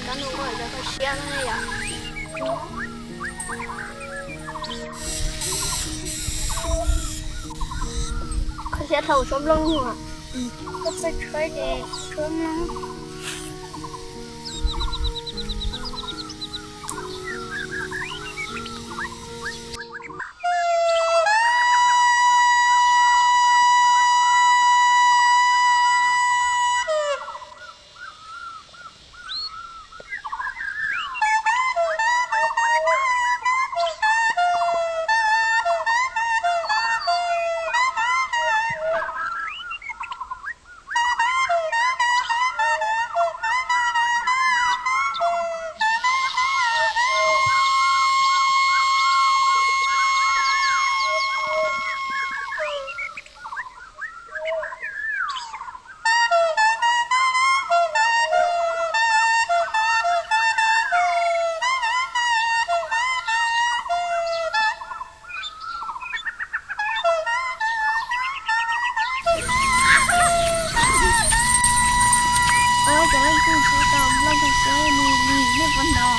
Koj nug koj tau siab no yom. Koj siab dhau tshuab nplooj os. Koj txawj tshuab ces tshuab mloog. Cov leej twg tsis tau nplooj tau siab li nej puas hnov?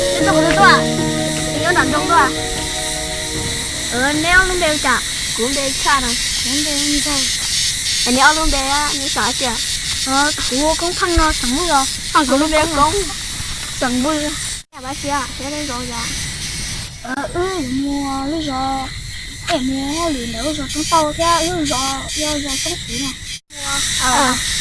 Nyob qhov twg tuaj? Nyob nram nroog tuaj. Neb ob lub npe hu cas? Kuv npe Tshaj no. Kuv npe Ntxawg. Es neb ob lub npe neb xeem dab tsi? Kuv hu Koob Pheej no, xeem Npuj Zos. Kuv lub npe Koob, xeem Npuj Zos. Wb yuav mus lub zos Peb mus hauj lwm ntawm lub zos Tsoob Tauj thiab lub zos, yog zos Tsoob Kuv no.